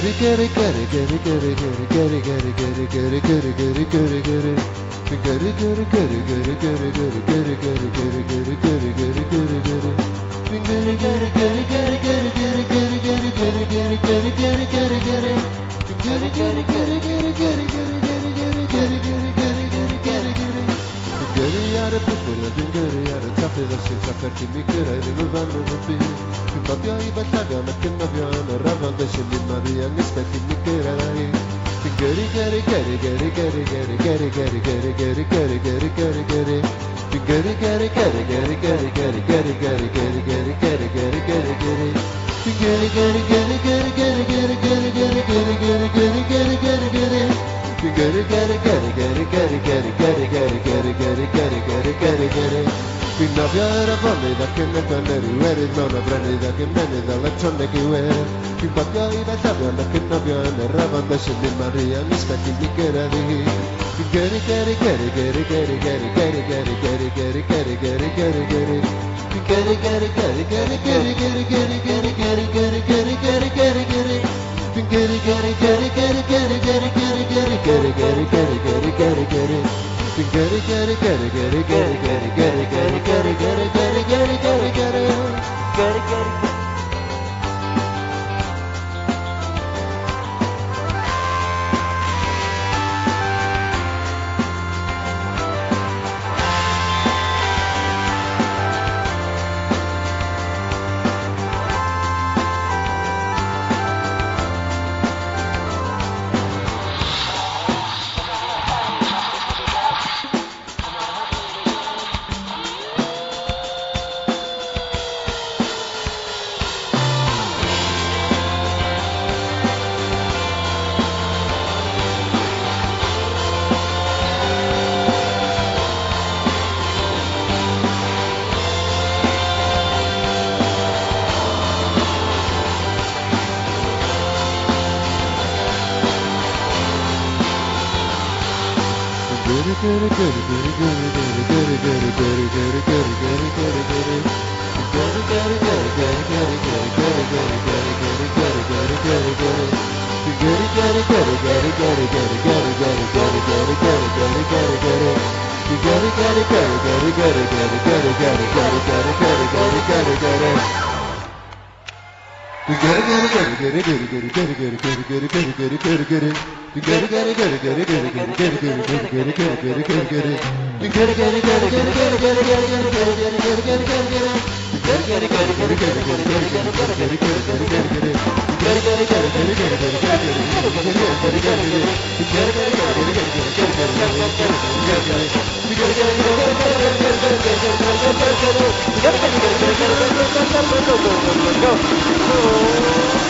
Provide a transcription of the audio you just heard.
Gyrru, gyrru, gyrru, gyrru, gyrru, gyrru, gyrru, gyrru, gyrru, gyrru, gyrru, gyrru, gyrru, gyrru. Dwi'n gyrru, gyrru, gyrru, gyrru, gyrru, gyrru, gyrru, gyrru, gyrru, gyrru, gyrru, gyrru, gyrru, gyrru. Dwi'n gyrru, gyrru, gyrru, gyrru, gyrru, gyrru, gyrru, gyrru, gyrru, gyrru, gyrru, gyrru, gyrru, gyrru. Dwi'n gyrru, gyrru, gyrru, gyrru, gyrru, gyrru, gyrru, gyrru, gyrru, gyrru, gyrru, gyrru, gyrru, gyrru. Dwi'n gyrru ar y priffyrdd, dwi'n gyrru ar y traffyrdd, os yw'n trafferth i mi gyrraedd unrhyw fan yn y byd. Dwi'n bodio i fy llafion ac yn nofio yn yr afon, does dim un mor anghysbell i mi gyrraedd â hi. Dwi'n gyrru, gyrru, gyrru, gyrru, gyrru, gyrru, gyrru, gyrru, gyrru, gyrru, gyrru, gyrru, gyrru, gyrru. Dwi'n gyrru, gyrru, gyrru, gyrru, gyrru, gyrru, gyrru, gyrru, gyrru, gyrru, gyrru, gyrru, gyrru, gyrru. Dwi'n gyrru, gyrru, gyrru, gyrru, gyrru, gyrru, gyrru, gyrru, gyrru, gyrru, gyrru, gyrru, gyrru, gyrru. Dwi'n gyrru, gyrru, gyrru, gyrru, gyrru, gyrru, gyrru, gyrru, gyrru, gyrru, gyrru, gyrru, gyrru, gyrru. Dwi'n nofio yr afonydd ac yn edwan yr Iwerydd mewn afrenydd ac yn mynydd electronig i wir. Dwi'n bodio i fy llafion ac yn nofio yn yr afon, does dim un mor anghysbell i mi gyrraedd i hi. Dwi'n gyrru, gyrru, gyrru, gyrru, gyrru, gyrru, gyrru, gyrru, gyrru, gyrru, gyrru, gyrru, gyrru, gyrru. Dwi'n gyrru, gyrru, gyrru, gyrru, gyrru, gyrru, gyrru, gyrru, gyrru, gyrru, gyrru, gyrru, gyrru, gyrru. Dwi'n gyrru, gyrru, gyrru, gyrru, gyrru, gyrru, gyrru, gyrru, gyrru, gyrru, gyrru, gyrru, gyrru, gyrru. Dwi'n gyrru, gyrru, gyrru, gyrru, gyrru, gyrru, gyrru, gyrru, gyrru, gyrru, gyrru, gyrru, gyrru, gyrru. Gyrru, gyrru, gyrru. Gyrru, gyrru, gyrru, gyrru, gyrru, gyrru, gyrru, gyrru, gyrru, gyrru, gyrru, gyrru, gyrru, gyrru. Gyrru, gyrru, gyrru, gyrru, gyrru, gyrru, gyrru, gyrru, gyrru, gyrru, gyrru, gyrru, gyrru, gyrru. Gyrru, gyrru, gyrru, gyrru, gyrru, gyrru, gyrru, gyrru, gyrru, gyrru, gyrru, gyrru, gyrru, gyrru. Gyrru, gyrru, gyrru, gyrru, gyrru, gyrru, gyrru, gyrru, gyrru, gyrru, gyrru, gyrru, gyrru, gyrru. Gyrru, gyrru, gyrru, gyrru, gyrru, gyrru, gyrru, gyrru, gyrru, gyrru, gyrru, gyrru, gyrru. Gyrru, gyrru, gyrru, gyrru, gyrru, gyrru, gyrru, gyrru, gyrru, gyrru, gyrru, gyrru, gyrru. Gyrru, gyrru, gyrru, gyrru, gyrru, gyrru, gyrru, gyrru, gyrru, gyrru, gyrru, gyrru, gyrru. Gyrru, gyrru, gyrru, gyrru, gyrru, gyrru, gyrru, gyrru, gyrru, gyrru, gyrru, gyrru, gyrru. Gyrru, gyrru, gyrru, gyrru, gyrru, gyrru, gyrru, gyrru, gyrru, gyrru, gyrru, gyrru. Gyrru, gyrru, gyrru, gyrru, gyrru, gyrru, gyrru, gyrru, gyrru, gyrru, gyrru. Gyrru, gyrru, gyrru, gyrru, gyrru, gyrru, gyrru, gyrru, gyrru, gyrru, gyrru. Gyrru, gyrru, gyrru, gyrru, gyrru, gyrru, gyrru, gyrru, gyrru, gyrru, gyrru, gyrru.